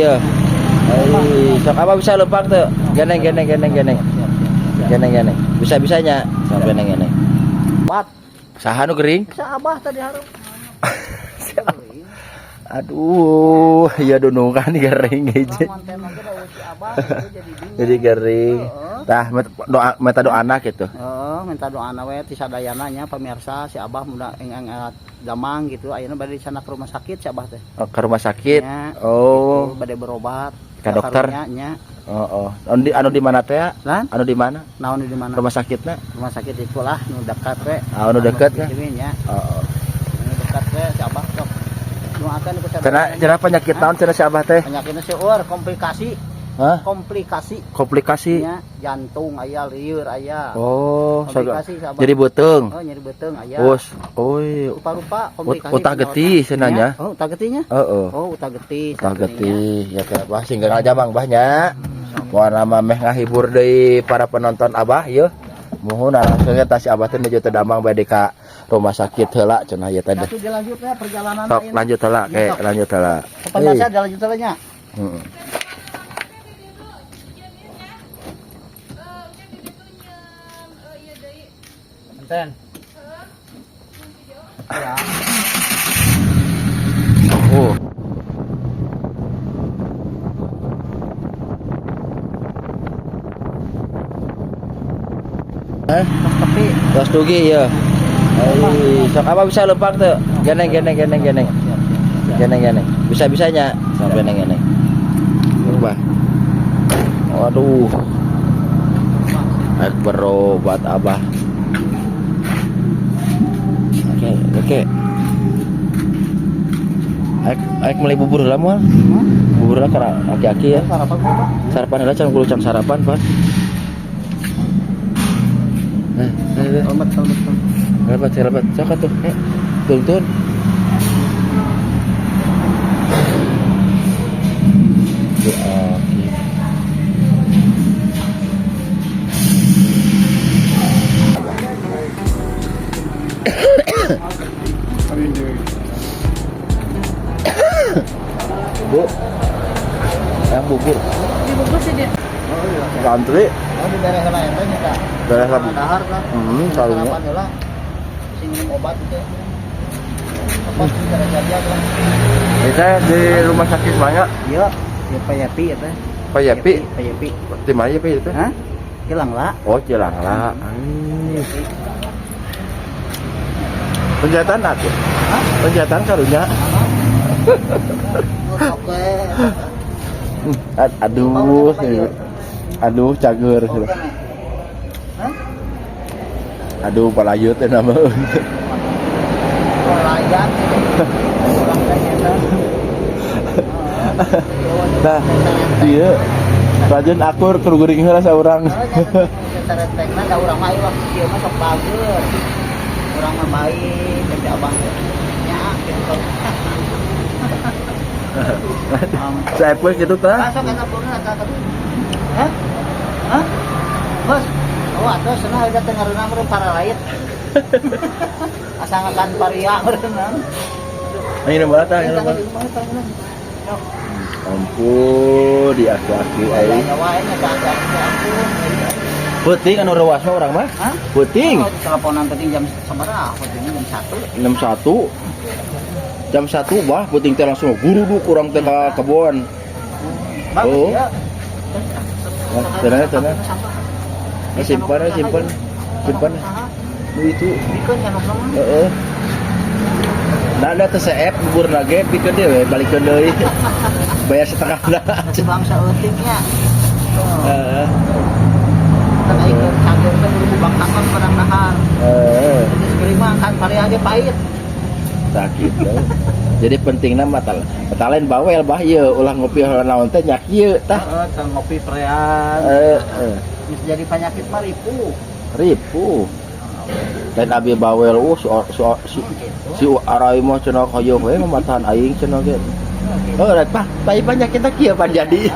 Ya. Ai, sok apa bisa lempang tuh? Geneng geneng geneng geneng. Geneng geneng. Bisa-bisanya sok geneng geneng. Bat, Saha nu gering? bisa abah tadi harap. Aduh, ya dunungan gering hiji. Abah itu jadi bingung. Jadi gering. Tah doa minta doa anak gitu. Heeh, minta doa we ti sadayana nya pemirsa si abah muda ing damang gitu ayeuna bade disana ke rumah sakit si abah teh. Oh, ke rumah sakit. Nya, Oh, gitu, bade berobat. Ka dokter? Karunya, nya. Oh, oh. Anu di mana teh? Lan, Anu di mana? naon di mana? Rumah sakitna? Rumah sakit itulah nu dekat we. Ah, anu dekat kan? Ini nya. Oh, oh. Nu dekat we si abah sok. Doakan ku Cenah sadayana. cenah penyakit naon cenah si abah teh? Penyakitnya seueur komplikasi, Hah? komplikasi. Komplikasi. Nya, jantung aya, liur aya. Oh, Komplikasi si abah. jadi beuteung. Oh, nyeri beuteung aya. Us, oi. Rupa-rupa komplikasi. Utah getih cenah nya. Oh, utah getihnya? Heeh. Oh, utah getih. Utah getih ya teh abah sing aja Bang bah nya. Moal nama meh ngahibur deui para penonton abah yeuh. Muhun langsungnya tas si abah teh nuju teu damang bade ka rumah sakit heula cenah ieu teh. Tapi dilanjutnya perjalanan Sok lanjut heula ke lanjut heula. Pemirsa dilanjut heula nya. Heeh. Enten. Ya. Oh. Hah? Tos tepi. Tos dugi ya. Ai, sok apa bisa lempang tuh? Geneng geneng geneng geneng. Geneng geneng. Bisa-bisanya sok geneng geneng. Bah. Waduh. Rek berobat abah. Oke, oke. Aek aek meuli bubur heula moal. Bubur lah kana aki-aki ya. Sarapan berapa? Sarapan heula can kudu can sarapan, Pak. Eh, eh, eh. Selamat, selamat. Lebat, lebat. Sok atuh. Eh, tuntun. Doa. Bu, yang bubur. Dibungkus sih dia. Oh iya. Ngantri. Oh, di daerah heula eta nya tah. Daerah heula. Dahar tah. Karunya. Sarapan heula. Sing minum obat itu. Apa sih cara jadi lah. Ini di rumah sakit mana? Iya, ya Pak Yepi eta. Pak Yepi. Pak Yepi. Di mana ya Pak itu? Hah? Hilang lah. Oh, Cilangla. Penjahatan atuh. Hah? Penjahatan karunya. Oke. Aduh, aduh cager. Hah? Aduh, palayut teh nama. Pelayan. Orang teh eta. Nah, iya. Rajin akur keur guring heula saurang. Sarentengna da urang mah ieu kieu mah sok bager. Urang mah baik, tapi abang teh nya gitu. Saya pun gitu tah. Masuk eta purna eta tadi. Hah? Hah? Bos. Oh, atuh cenah eta teh ngareunah meureun paralait. Asa ngakan paria meureun. Ayo nomor tah, ayo nomor. Ampun, di aki-aki aing. Peuting anu reuas mah urang mah. Hah? Peuting. Oh, teleponan penting jam sabaraha? Penting jam 1. Jam 1. Jam 1 wah peuting teh langsung guruduk urang teh ka kebon. Bagus Oh. ya. Nah, cenah cenah. Nah, simpan simpan. Simpan. Nu itu. Bikeun cenah mah. Heeh. Nah, ada teh seep bubur nage pikeun deui we balikeun deui. Bayar setengah dah. Nasi bangsa eutik nya. Heeh. Kan aing keur cager teh buru bangsakan padang dahar. Heeh. Geus geuring mah kan paria ge pahit. Tah gitu. Jadi pentingna mah tal lain bawel bah ieu ulah ngopi ulah naon teh nya kieu tah. Heeh, teu ngopi prean. Heeh. Geus jadi penyakit mah ripuh. Ripuh. Dan abi bawel si si, Gitu. si arai mah cenah hoyong we mamatahan aing cenah ge. Oh, rek pah, pai penyakit teh kieu pan jadi. Iya,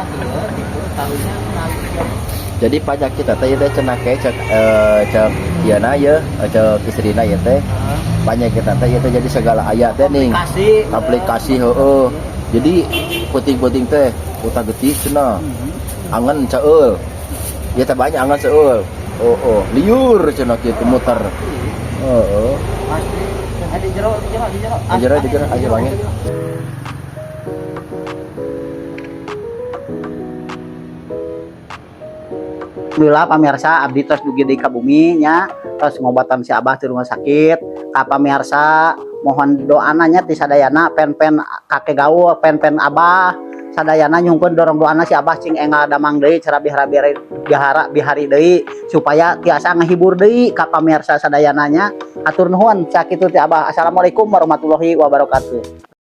gitu. Tahunya Jadi penyakit teh ieu teh cenah ke cek cek ieu na ieu cek istrina ieu teh. Penyakit teh ieu teh jadi segala aya teh ning. Komplikasi. Komplikasi heueuh. Jadi peuting-peuting teh kuta getih cenah. Angan caeul. Ya teh banyak angan seueul. Oh, liur cenah kitu muter. Heeh. Pasti. Di jero, di jero, di jero. Di jero, di jero, ayo bangin. Alhamdulillah pamirsa, abdi tos dugi deui ka bumi nya, tos ngobatan si Abah di rumah sakit. Ka pamirsa mohon doana nya ti sadayana, pen-pen kakek gaul, pen-pen Abah sadayana, nyungkeun dorong doana si Abah cing enggal damang deui, cara bihara bihara bihari deui, supaya tiasa ngahibur deui ka pamirsa sadayana nya. Hatur nuhun, sakitu ti Abah. Assalamualaikum warahmatullahi wabarakatuh.